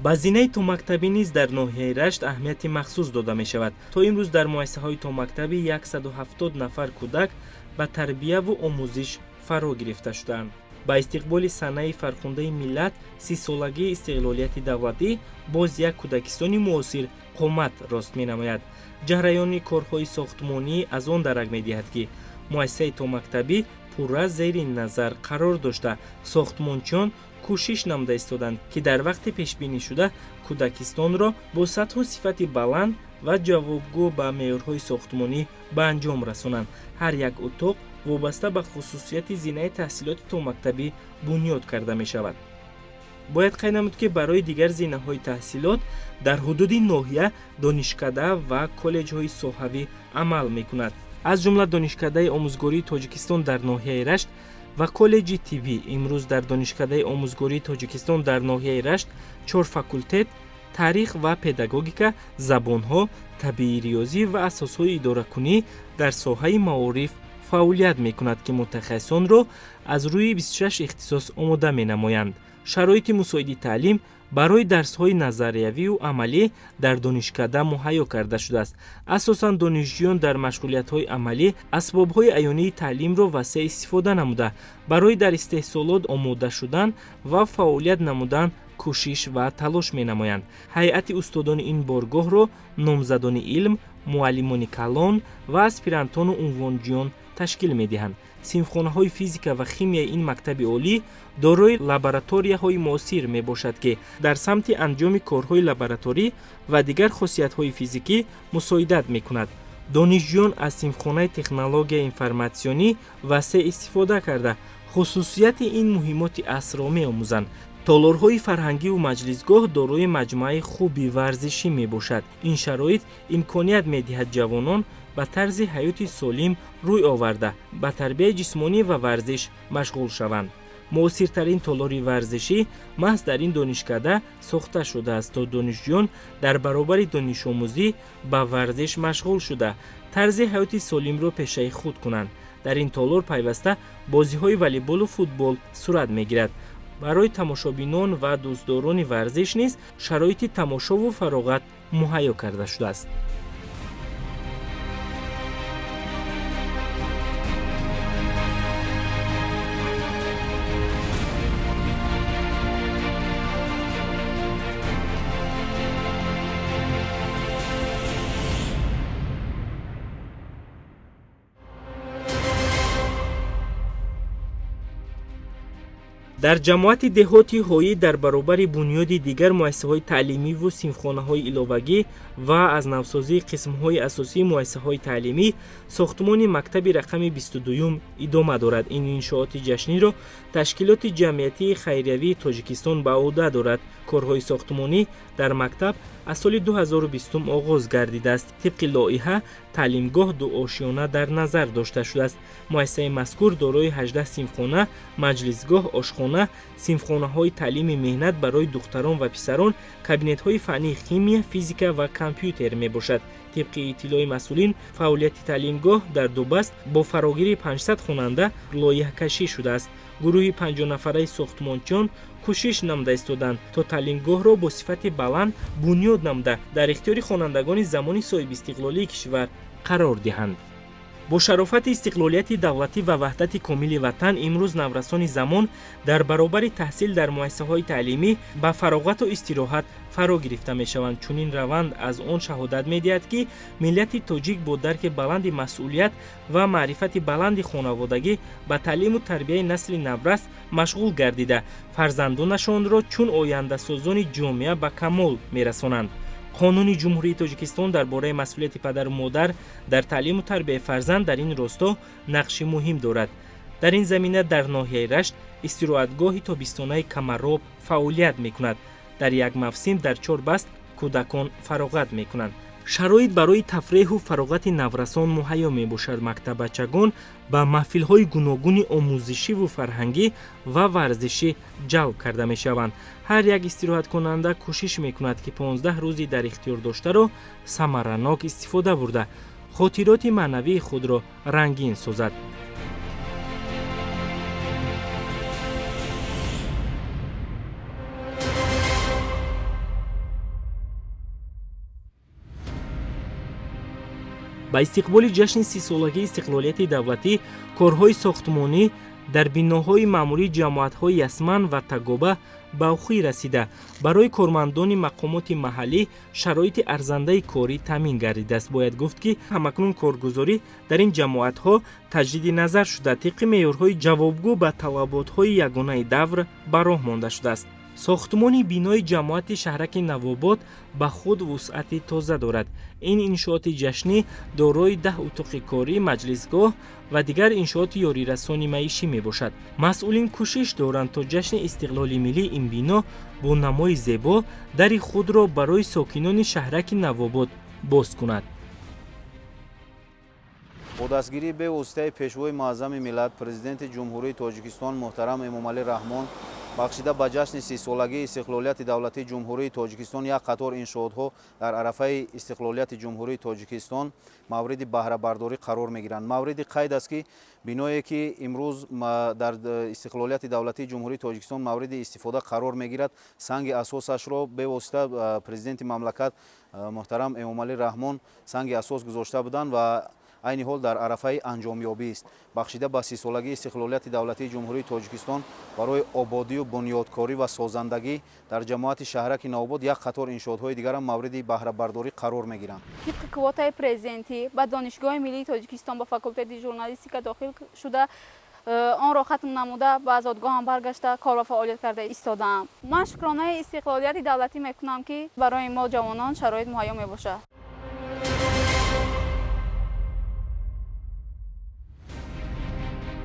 Ба зинаи томактабӣ низ дар ноҳияи Рашт аҳамияти махсус дода мешавад. То имрӯз дар муассисаҳои томактабӣ 170 нафар кӯдак ба тарбияву омӯзиш фаро гирифта шудаанд. Ба истиқболи санаи фархундаи миллат, 30-солагии истиқлолияти давлатӣ, боз як кӯдакистони муосир қомат рост менамояд. Ҷараёни корҳои сохтмонӣ аз он дарак медиҳад, ки муассисаи томактабӣ пурра зери назар қарор дошта, сохтмончиён кӯшиш намуда истоданд, ки дар вақти пешбинишуда кӯдакистонро бо сатҳу сифати баланд ва ҷавобгӯ ба меъёрҳои сохтмонӣ ба анҷом расонанд. Ҳар як утоқ вобаста ба хусусияти зинаи таҳсилоти томактабӣ бунёд карда мешавад. Бояд қайд намуд, ки барои дигар зинаҳои таҳсилот дар ҳудуди ноҳия донишкада ва коллеҷҳои соҳавӣ амал мекунад. Аз ҷумла Донишкадаи омӯзгории Тоҷикистон дар ноҳияи Рашт ва коллеҷи тиббӣ. Имрӯз дар Донишкадаи омӯзгории Тоҷикистон дар ноҳияи Рашт 4 факултет таърих ва педагогика, забонҳо, табиӣ риёзӣ ва асосҳои идоракунӣ дар соҳаи маориф фаъолият мекунад, ки мутахассисонро аз рӯи 26 ихтисос омода менамоянд. Шароити мусоиди таълим барои дарсҳои назариявию амалӣ дар донишкада муҳайё карда шудааст. Асосан донишҷӯён дар машғулиятҳои амалӣ асбобҳои аёнии таълимро васеъ истифода намуда, барои дар истеҳсолот омода шудан ва фаъолият намудан кӯшиш ва талош менамоянд. Ҳайати устодони ин боргоҳро номзадони илм, муаллимони калон ва аспирантону унвонҷӯён ташкил медиҳанд. Синфхонаҳои физика ва химияи ин мактаби олӣ дорои лабораторияҳои муосир мебошад, ки дар самти анҷоми корҳои лабораторӣ ва дигар хосиятҳои физикӣ мусоидат мекунад. Донишҷӯён аз синфхонаи технологияи информатсионӣ васеъ истифода карда, хусусияти ин муҳимоти асрро меомӯзанд. Толорҳои фарҳангиву маҷлисгоҳ дорои маҷмӯаи хуби варзишӣ мебошад. Ин шароит имконият медиҳад ҷавонон ба тарзи ҳаёти солим рӯй оварда, ба тарбияи ҷисмонӣ ва варзиш машғул шаванд. Муосиртарин толори варзишӣ маҳз дар ин донишкада сохта шудааст, то донишҷӯён дар баробари донишомӯзӣ ба варзиш машғул шуда, тарзи ҳаёти солимро пешаи худ кунанд. Дар ин толор пайваста бозиҳои волейболу футбол сурат мегирад. Барои тамошобинон ва дӯстдорони варзиш низ шароити тамошову фароғат муҳайё карда шудааст. Дар ҷамоати деҳоти ҳоӣ дар баробари бунёди дигар муассисаҳои таълимиву синфхонаҳои иловагӣ ва аз навсозии қисмҳои асосии муассисаҳои таълимӣ сохтмони мактаби рақами 22 идома дорад. Ин иншооти ҷашниро ташкилоти ҷамъиятии хайриявии Тоҷикистон ба ӯҳда дорад. Корҳои сохтмонӣ дар мактаб аз соли 2020 оғоз гардидааст. Тибқи лоиҳа таълимгоҳ дуошёна дар назар дошта шудааст. Муассисаи мазкур дорои 18 синфхона, маҷлисгоҳ, ошхона, синфхонаҳои таълими меҳнат барои духтарон ва писарон, кабинетҳои фаннии химия, физика ва компютер мебошад. Тибқи иттилои масъулин, фаъолияти таълимгоҳ дар ду баст бо фарогирии 500 хонанда лоиҳакашӣ шудааст. Гурӯҳи 50 нафараи сохтмончиён кӯшиш намуда истоданд, то таълимгоҳро бо сифати баланд бунёд намуда дар ихтиёри хонандагони замони соҳибистиқлолии кишвар қарор диҳанд. Бо шарофати истиқлолияти давлатӣ ва ваҳдати комили ватан имрӯз наврасони замон дар баробари таҳсил дар муассисаҳои таълимӣ ба фароғату истироҳат фаро гирифта мешаванд. Чунин раванд аз он шаҳодат медиҳад, ки миллати тоҷик бо дарки баланди масъулият ва маърифати баланди хонаводагӣ ба таълиму тарбияи насли наврас машғул гардида, фарзандонашонро чун ояндасозони ҷомеа ба камол мерасонанд. Қонуни Ҷумҳурии Тоҷикистон дар бораи масъулияти падару модар дар таълиму тарбияи фарзанд дар ин росто нақши муҳим дорад. Дар ин замина дар ноҳияи Рашт истироҳатгоҳи тобистонаи Камароб фаъолият мекунад. Дар як мавсим дар чор баст кӯдакон фароғат мекунанд. Шароит барои тафреҳу фароғати наврасон муҳайё мебошад. Мактаббачагон ба маҳфилҳои гуногуни омӯзишиву фарҳангӣ ва варзишӣ ҷалб карда мешаванд. Ҳар як истироҳаткунанда кӯшиш мекунад, ки 15 рӯзи дар ихтиёр доштаро самаранок истифода бурда, хотироти маънавии худро рангин созад. Ба истиқболи ҷашни 30-солагии истиқлолияти давлатӣ корҳои сохтмонӣ дар биноҳои маъмурии ҷамоатҳои Ясман ва Тагоба ба охир расида, барои кормандони мақомоти маҳаллӣ шароити арзандаи корӣ таъмин гардидааст. Бояд гуфт, ки ҳамакнун коргузорӣ дар ин ҷамоатҳо таҷдиди назар шуда, тибқи меъёрҳои ҷавобгӯ ба талаботҳои ягонаи давр ба роҳ монда шудааст. Сохтмони бинои ҷамоати шаҳраки Навобод ба худ вусъати тоза дорад. Ин иншооти ҷашнӣ дорои 10 утоқи корӣ, маҷлисгоҳ ва дигар иншооти ёрирасони маишӣ мебошад. Масъулин кӯшиш доранд, то ҷашни истиқлоли миллӣ ин бино бо намои зебо дари худро барои сокинони шаҳраки Навобод боз кунад. Бо дастгирии бевоситаи Пешвои Муаззами миллат, Президенти Ҷумҳурии Тоҷикистон муҳтарам Эмомалӣ Раҳмон, бахшида ба ҷашни 30-солагии истиқлолияти давлатии Ҷумҳурии Тоҷикистон як қатор иншоотҳо дар арафаи истиқлолияти Ҷумҳурии Тоҷикистон мавриди баҳрабардорӣ қарор мегиранд. Мавриди қайд аст, ки биное, ки имрӯз дар истиқлолияти давлатии Ҷумҳурии Тоҷикистон мавриди истифода қарор мегирад, санги асосашро бевосита Президенти мамлакат муҳтарам Эмомалӣ Раҳмон санги асос гузошта буданд ва айни ҳол дар арафаи анҷомёбист. Бахшида ба 30-солагии истиқлолияти давлатии Ҷумҳурии Тоҷикистон барои ободию бунёдкорӣ ва созандагӣ дар ҷамоати шаҳраки Навобод як қатор иншоотҳои дигарам мавриди баҳрабардорӣ қарор мегиранд. Тибқи квотаи президентӣ ба Донишгоҳи миллии Тоҷикистон ба факултети журналистика дохил шуда, онро хатм намуда, ба зодгоҳам баргашта, кор ва фаъолият карда истодаам. Ман шукронаи истиқлолияти давлатӣ мекунам, ки барои мо ҷавонон шароит муҳайё мебошад.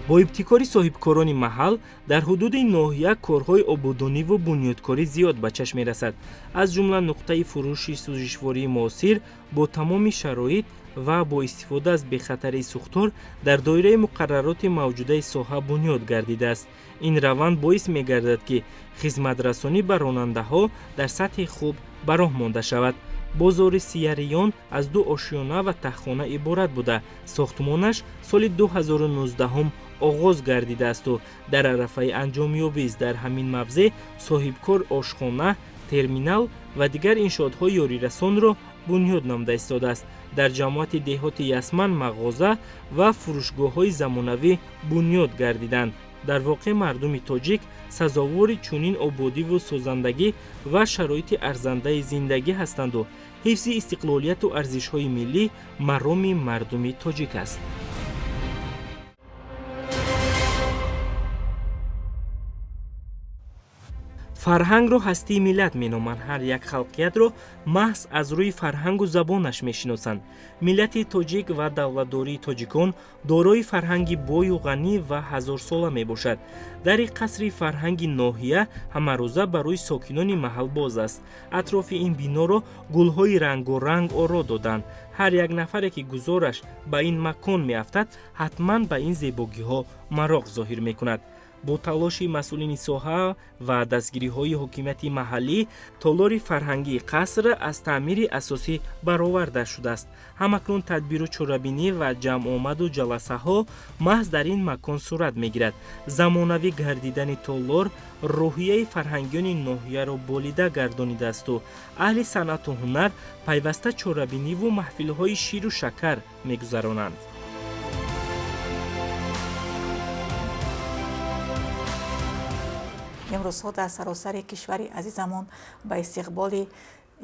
Бо ибтикори соҳибкорони маҳал дар ҳудуди ноҳия корҳои ободониву бунёдкорӣ зиёд ба чашм мерасад. Аз ҷумла нуқтаи фурӯши сӯзишвории муосир бо тамоми шароит ва бо истифода аз бехатарии сӯхтор дар доираи муқаррароти мавҷудаи соҳа бунёд гардидааст. Ин раванд боис мегардад, ки хизматрасонӣ ба ронандаҳо дар сатҳи хуб ба роҳ монда шавад. Бозори Сияриён аз ду ошёна ва таҳхона иборат буда, сохтмонаш соли 2019 оғоз. оғоз гардидаасту дар арафаи анҷомёбист. Дар ҳамин мавзеъ соҳибкор ошхона, терминал ва дигар иншоотҳои ёрирасонро бунёд намуда истодааст. Дар ҷамоати деҳоти Ясман мағоза ва фурӯшгоҳҳои замонавӣ бунёд гардиданд. Дар воқеъ мардуми тоҷик сазовори чунин ободиву созандагӣ ва шароити арзандаи зиндагӣ ҳастанду ҳифзи истиқлолияту арзишҳои миллӣ мароми мардуми тоҷик аст. Фарҳангро ҳастии миллат меноманд. Ҳар як халқиятро маҳз аз рӯи фарҳангу забонаш мешиносанд. Миллати тоҷик ва давлатдории тоҷикон дорои фарҳанги бою ғанӣ ва ҳазорсола мебошад. Дари қасри фарҳанги ноҳия ҳамарӯза барои сокинони маҳал боз аст. Атрофи ин биноро гулҳои рангоранг оро доданд. Ҳар як нафаре ки гузораш ба ин макон меафтад, ҳатман ба ин зебогиҳо мароқ зоҳир мекунад. Бо талоши масъулини соҳа ва дастгириҳои ҳокимияти маҳаллӣ толори фарҳангии қаср аз таъмири асосӣ бароварда шудааст. Ҳамакнун тадбиру чорабинӣ ва ҷамъомаду ҷаласаҳо маҳз дар ин макон сурат мегирад. Замонавӣ гардидани толор рӯҳияи фарҳангиёни ноҳияро болида гардонидаасту аҳли санъату ҳунар пайваста чорабиниву маҳфилҳои ширу шакар мегузаронанд. Имрӯзҳо дар саросари кишвари азизамон ба истиқболи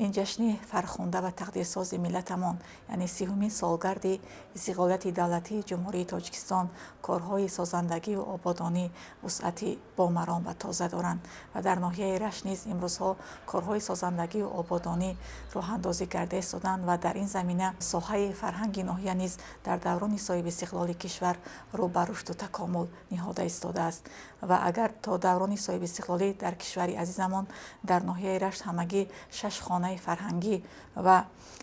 ин ҷашни фархунда ва тақдирсози миллатамон, яъне 30-умин солгарди истиқлолияти давлатии Ҷумҳурии Тоҷикистон, корҳои созандагию ободонӣ вусъати бомаром ва тоза доранд ва дар ноҳияи Рашт низ имрӯзҳо корҳои созандагию ободонӣ роҳандозӣ карда истоданд ва дар ин замина соҳаи фарҳанги ноҳия низ дар даврони соҳибистиқлоли кишвар рӯ ба рушду такомул ниҳода истодааст. Ва агар то даврони соҳибистиқлолӣ дар кишвари азизамон дар ноҳияи Рашт ҳамагӣ 6 хонаи фарҳангӣ ва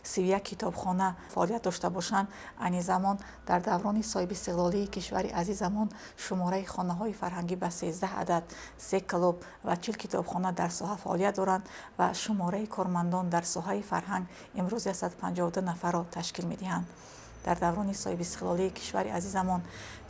31 китобхона фаъолият дошта бошанд, айни замон дар даврони соҳибистиқлолии кишвари азизамон шумораи хонаҳои фарҳангӣ ба 13 адад, 3 клуб ва 40 китобхона дар соҳа фаъолият доранд ва шумораи кормандон дар соҳаи фарҳанг имрӯз 152 нафарро ташкил медиҳанд. Дар даврони соҳибистиқлолии кишвари азизамон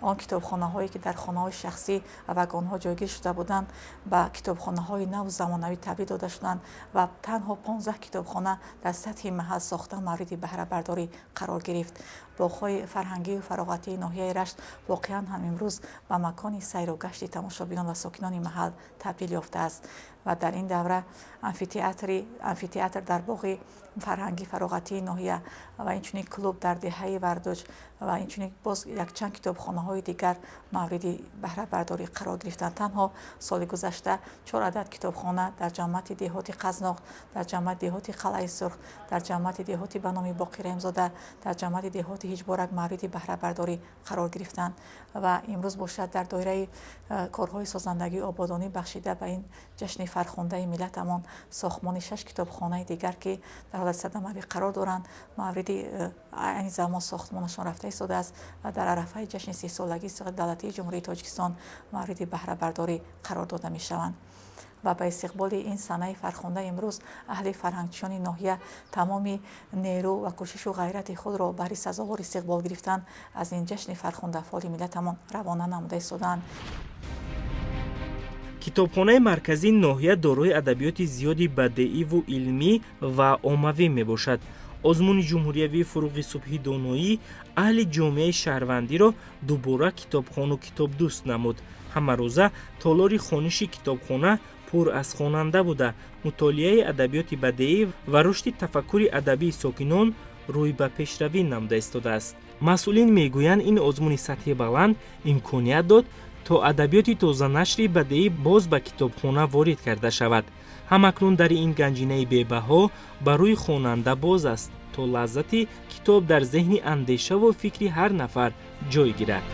он китобхонаҳое ки дар хонаҳои шахсӣ ва вагонҳо ҷойгир шуда буданд, ба китобхонаҳои наву замонавӣ табдил дода шуданд ва танҳо 15 китобхона дар сатҳи маҳал сохта мавриди баҳрабардорӣ қарор гирифт. Боғҳои фарҳангию фароғатии ноҳияи Рашт воқеан ҳам имрӯз ба макони сайру гашти тамошобинон ва сокинони маҳал табдил ёфтааст ва дар ин давра амфитеатр дар боғи фарҳангӣ фароғатии ноҳия ва инчунин клуб дар деҳаи Вардуҷ ва инчунин боз якчанд китобхонаҳои дигар мавриди баҳрабардорӣ қарор гирифтанд. Танҳо соли гузашта 4 адад китобхона дар ҷамоати деҳоти Қазноқ, дар ҷамоати деҳоти Қалъаи Сурх, дар ҷамоати деҳоти ба номи Боқир Раҳимзода, дар ҷамоати деҳоти Ҳиҷборак мавриди баҳрабардорӣ қарор гирифтанд ва имрӯз бошад дар доираи корҳои созандагию ободонӣ бахшида ба ин ҷашни фархундаи миллатамон сохтмони 6 китобхонаи дигар ки дар ҳолати садамавӣ қарор доранд, мавриди айни замон сохтмонашон рафта истодааст ва дар арафаи ҷашни 30-солагии истиқлоли давлатии Ҷумҳурии Тоҷикистон мавриди баҳрабардорӣ қарор дода мешаванд. Ва ба истиқболи ин санаи фархунда имрӯз аҳли фарҳангчиёни ноҳия тамоми нерӯ ва кӯшишу ғайрати худро баҳри сазовор истиқбол гирифтан аз ин ҷашни фархундафоли миллатамон равона намуда истодаанд. Китобхонаи марказии ноҳия дорои адабиёти зиёди бадеиву илмӣ ва оммавӣ мебошад. Озмуни ҷумҳуриявии фуруғи субҳи доноӣ аҳли ҷомеаи шаҳрвандиро дубора китобхону китобдӯст намуд. Ҳамарӯза толори хониши китобхона пур аз хонанда буда, мутолиаи адабиёти бадеӣ ва рушди тафаккури адабии сокинон рӯй ба пешравӣ намуда истодааст. Масъулин мегӯянд, ин озмуни сатҳи баланд имконият дод то адабиёти тозанашри бадеӣ боз ба китобхона ворид карда шавад. Ҳамакнун дари ин ганҷинаи бебаҳо ба рӯи хонанда боз аст, то лаззати китоб дар зеҳни андешаву фикри ҳар нафар ҷой гирад.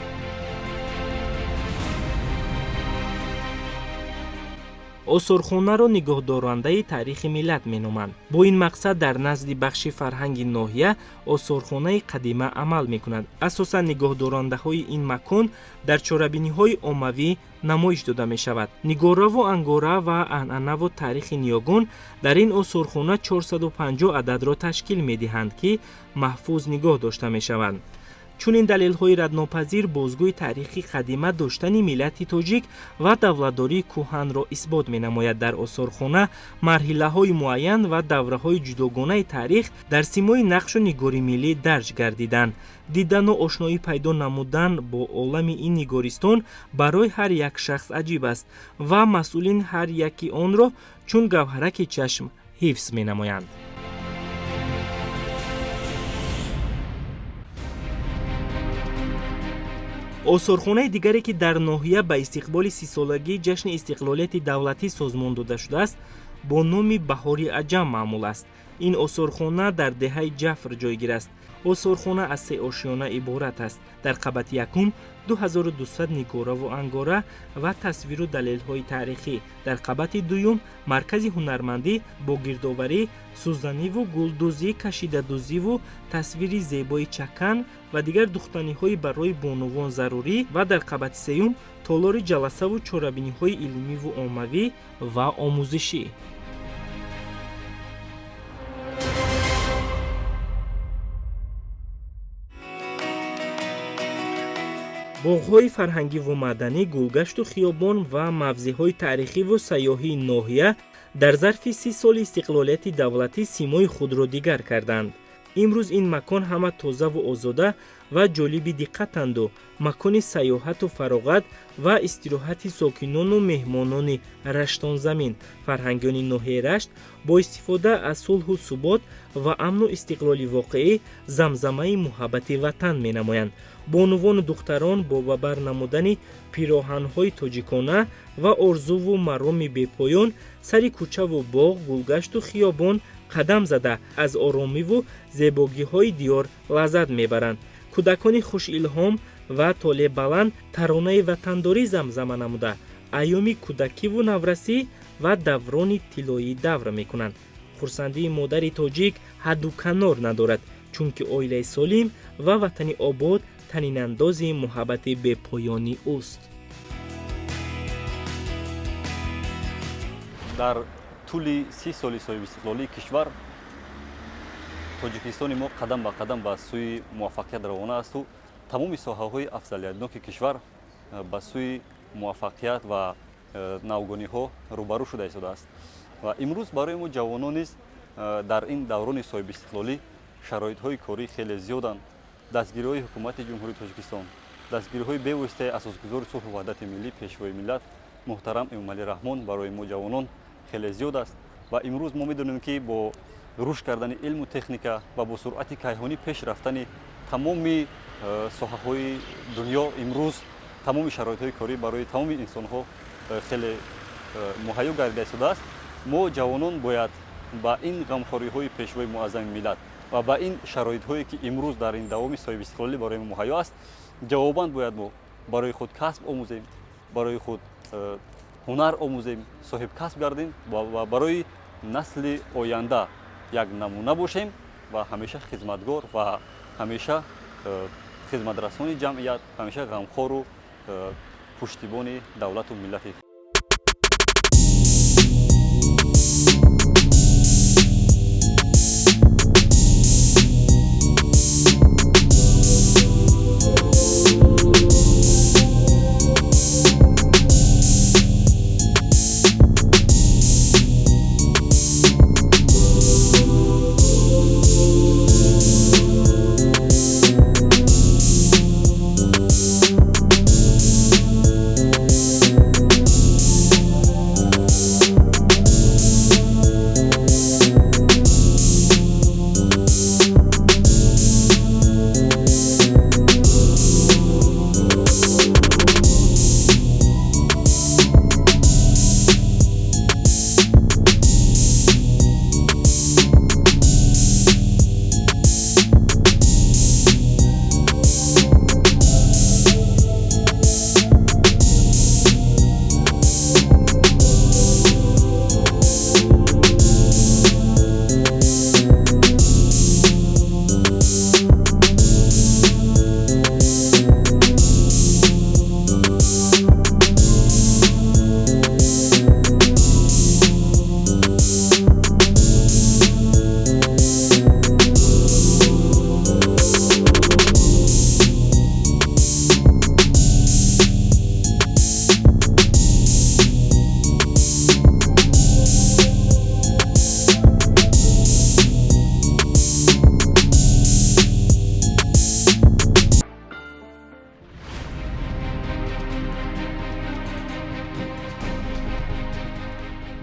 Осорхонаро нигоҳдорандаи таърихи миллат меноманд. Бо ин мақсад дар назди бахши фарҳанги ноҳия осорхонаи қадима амал мекунад. Асосан нигоҳдорандаҳои ин макон дар чорабиниҳои оммавӣ намоиш дода мешавад. Нигораву ангора ва анъанаву таърихи ниёгон дар ин осорхона 450 ададро ташкил медиҳанд, ки маҳфуз нигоҳ дошта мешаванд. Чунин далелҳои раднопазир бозгӯи таърихи қадима доштани миллати тоҷик ва давлатдории кӯҳанро исбот менамояд. Дар осорхона марҳилаҳои муайян ва давраҳои ҷудогонаи таърих дар симои нақшу нигори миллӣ дарҷ гардиданд. Дидану ошноӣ пайдо намудан бо олами ин нигористон барои ҳар як шахс аҷиб аст ва масъулин ҳар яки онро чун гавҳараки чашм ҳифз менамоянд. Осорхонаи дигаре, ки дар ноҳия ба истиқболи 30-солагии ҷашни истиқлолияти давлатӣ созмон дода шудааст, бо номи Баҳори Аҷам маъмул аст. Ин осорхона дар деҳаи Ҷафр ҷойгир аст. Осорхона аз се ошёна иборат аст. Дар қабати якум 2200 нигораву ангора ва тасвиру далелҳои таърихӣ. Дар қабати дуюм маркази ҳунармандӣ бо гирдоварӣ, сӯзаниву гулдӯзӣ, кашидадӯзиву тасвири зебои чакан ва дигар духтаниҳои барои бонувон зарурӣ ва дар қабати сеюм толори ҷаласаву чорабиниҳои илмиву оммавӣ ва омӯзишӣ. Боғҳои фарҳангиву маданӣ, гулгашту хиёбон ва мавзеъҳои таърихиву сайёҳии ноҳия дар зарфи 30 соли истиқлолияти давлатӣ симои худро дигар карданд. Имрӯз ин макон ҳама тозаву озода ва ҷолиби диққатанду макони сайёҳату фароғат ва истироҳати сокинону меҳмонони раштонзамин. Фарҳангиёни ноҳияи Рашт бо истифода аз сулҳу субот ва амну истиқлоли воқеӣ замзамаи муҳаббати ватан менамоянд. Бонувону духтарон бо ба бар намудани пироҳанҳои тоҷикона ва орзуву мароми бепоён сари кӯчаву боғ, гулгашту хиёбон қадам зада аз оромиву зебогиҳои диёр лаззат мебаранд. Кӯдакони хушилҳом ва толеъбаланд таронаи ватандорӣ замзама намуда, айёми кӯдакиву наврасӣ ва даврони тиллоӣ давр мекунанд. Хурсандии модари тоҷик ҳадду канор надорад, чунки оилаи солим ва ватани обод танинандози муҳаббати бепоёни ӯст. Дар тӯли 30 соли соҳибистиқлолии кишвар Тоҷикистони мо қадам ба қадам ба сӯи муваффақият равона асту тамоми соҳаҳои афзалиятноки кишвар ба сӯи муваффақият ва навгониҳо рӯбарӯ шуда истодааст. Ва имрӯз барои мо ҷавонон низ дар ин даврони соҳибистиқлолӣ шароитҳои корӣ хеле зиёданд. Дастгириҳои ҳукумати Ҷумҳурии Тоҷикистон, дастгириҳои бевоситаи асосгузори сулҳу ваҳдати миллӣ, пешвои миллат муҳтарам Эмомалӣ Раҳмон барои мо ҷавонон хеле зиёд аст. Ва имрӯз мо медонем, ки бо рушд кардани илму техника ва бо суръати кайҳонӣ пеш рафтани тамоми соҳаҳои дунё имрӯз тамоми шароитҳои корӣ барои тамоми инсонҳо хеле муҳайё гардида истодааст. Мо ҷавонон бояд ба ин ғамхориҳои пешвои муаззами миллат ва ба ин шароитҳое, ки имрӯз дар ин давоми соҳибистиқлолӣ барои мо муҳайё аст, ҷавобан бояд мо барои худ касб омӯзем, барои худ ҳунар омӯзем, соҳибкасб гардем ва барои насли оянда як намуна бошем ва ҳамеша хизматгор ва ҳамеша хизматрасони ҷамъият, ҳамеша ғамхору пуштибони давлату миллати.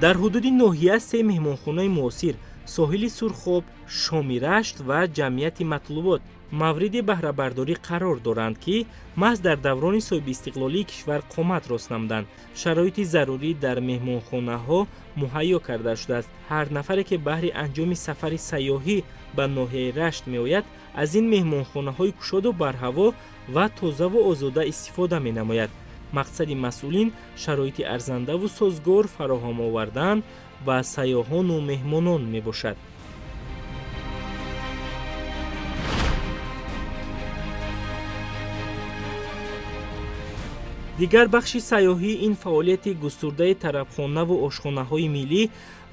Дар ҳудуди ноҳия се меҳмонхонаи муосир соҳили Сурхоб, Шоми Рашт ва ҷамъияти Матлубот мавриди баҳрабардорӣ қарор доранд, ки маҳз дар даврони соҳибистиқлолии кишвар қомат рост намуданд. Шароити зарурӣ дар меҳмонхонаҳо муҳайё карда шудааст. Ҳар нафаре, ки баҳри анҷоми сафари сайёҳӣ ба ноҳияи Рашт меояд, аз ин меҳмонхонаҳои кушоду барҳаво ва тозаву озода истифода менамояд. Мақсади масъулин шароити арзандаву созгор фароҳам овардан ба сайёҳону меҳмонон мебошад. Дигар бахши сайёҳӣ ин фаъолияти густурдаи тарабхонаву ошхонаҳои миллӣ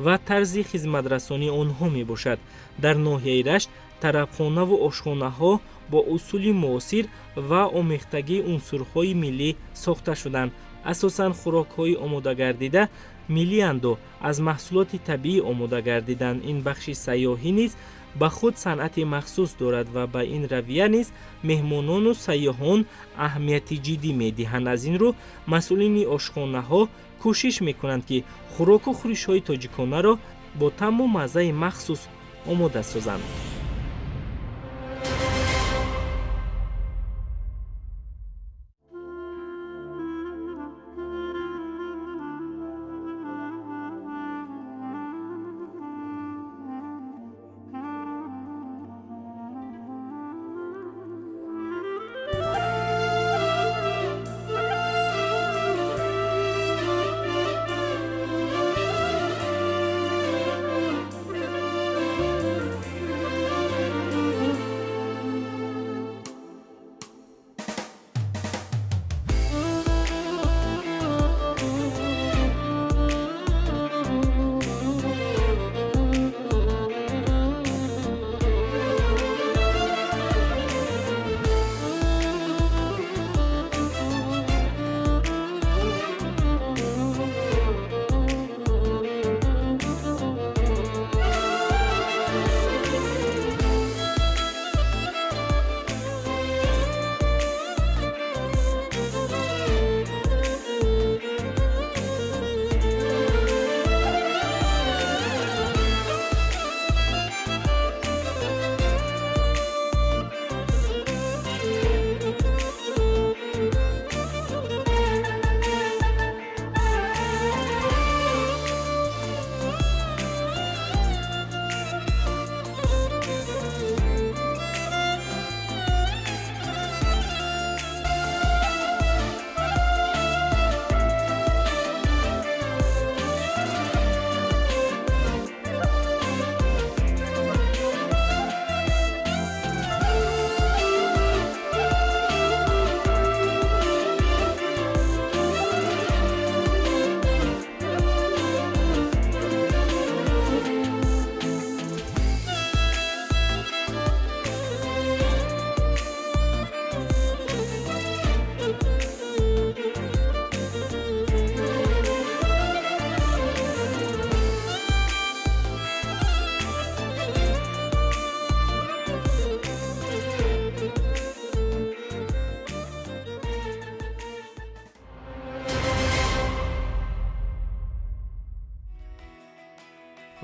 ва тарзи хизматрасонии онҳо мебошад. Дар ноҳияи Рашт тарабхонаву ошхонаҳо бо усули муосир ва омехтагии унсурҳои миллӣ сохта шуданд. Асосан хӯрокҳои омодагардида миллианду аз маҳсулоти табиӣ омода гардиданд. Ин бахши сайёҳӣ низ ба худ санъати махсус дорад ва ба ин равия низ меҳмонону сайёҳон аҳамияти ҷиддӣ медиҳанд. Аз ин рӯ масъулини ошхонаҳо кӯшиш мекунанд, ки хӯроку хӯришҳои тоҷиконаро бо таъму маззаи махсус омода созанд.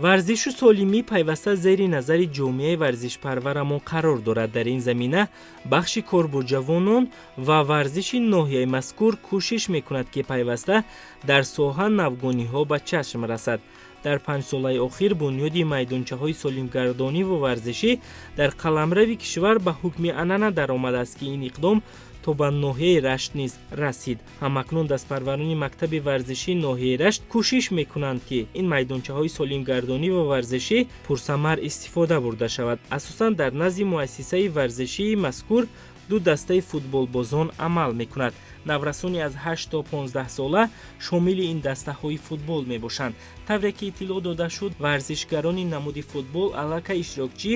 Варзишу солимӣ пайваста зери назари ҷомеаи варзишпарварамон қарор дорад. Дар ин замина бахши кор бо ҷавонон ва варзиши ноҳияи мазкур кӯшиш мекунад, ки пайваста дар соҳа навгониҳо ба чашм расад. Дар панҷсолаи охир бунёди майдончаҳои солимгардонӣ ва варзишӣ дар қаламрави кишвар ба ҳукми анъана даромадааст, ки ин иқдом то ба ноҳияи Рашт низ расид. Ҳамакнун дастпарварони мактаби варзишии ноҳияи Рашт кӯшиш мекунанд, ки ин майдончаҳои солимгардонӣ ва варзишӣ пурсамар истифода бурда шавад. Асосан дар назди муассисаи варзишии мазкур ду дастаи футболбозон амал мекунад. Наврасони аз 8 то 15 сола шомили ин дастаҳои футбол мебошанд. Тавре ки иттилоъ дода шуд, варзишгарони намуди футбол аллакай иштирокчӣ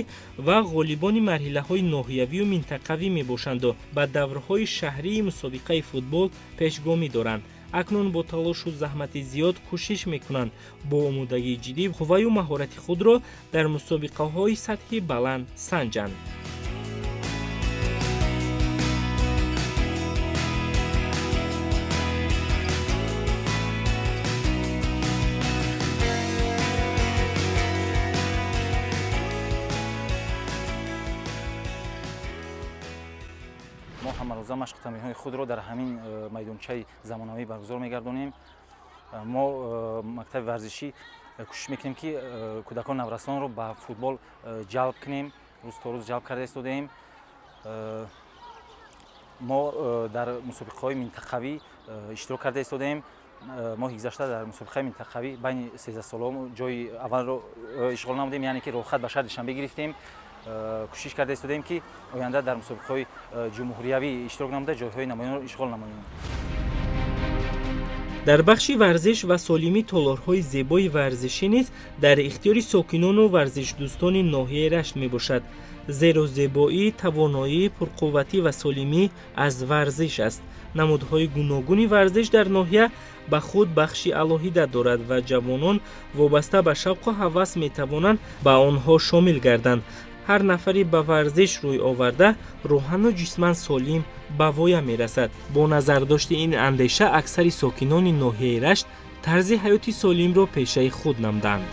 ва ғолибони марҳилаҳои ноҳиявию минтақавӣ мебошанду ба даврҳои шаҳрии мусобиқаи футбол пешгомӣ доранд. Акнун бо талошу заҳмати зиёд кӯшиш мекунанд бо омодагии ҷиддӣ қувваю маҳорати худро дар мусобиқаҳои сатҳи баланд санҷанд. Мо ҳамарӯза машқу тамринҳои худро дар ҳамин майдончаи замонавӣ баргузор мегардонем. Мо мактаби варзишӣ кӯшиш мекунем, ки кӯдакон, наврасонро ба футбол ҷалб кунем, рӯз то рӯз ҷалб карда истодаем. Мо дар мусобиқаҳои минтақавӣ иштирок карда истодаем. Моҳи гузашта дар мусобиқаи минтақавӣ байни 13солаҳо ҷои аввалро ишғол намудем, яъне ки роҳхат ба шаҳри Душанбе гирифтем. Кӯшиш карда истодаем, ки оянда дар мусобиқаҳои ҷумҳуриявӣ иштирок намуда, ҷойҳои намоёнро ишғол намоем. Дар бахши варзиш ва солимӣ толорҳои зебои варзишӣ низ дар ихтиёри сокинону варзишдӯстони ноҳияи Рашт мебошад, зеро зебоӣ, тавоноӣ, пурқувватӣ ва солимӣ аз варзиш аст. Намудҳои гуногуни варзиш дар ноҳия ба худ бахши алоҳида дорад ва ҷавонон вобаста ба шавқу ҳавас метавонанд ба онҳо шомил гарданд. Ҳар нафаре ба варзиш рӯй оварда рӯҳану ҷисман солим ба воя мерасад. Бо назардошти ин андеша аксари сокинони ноҳияи Рашт тарзи ҳаёти солимро пешаи худ намуданд.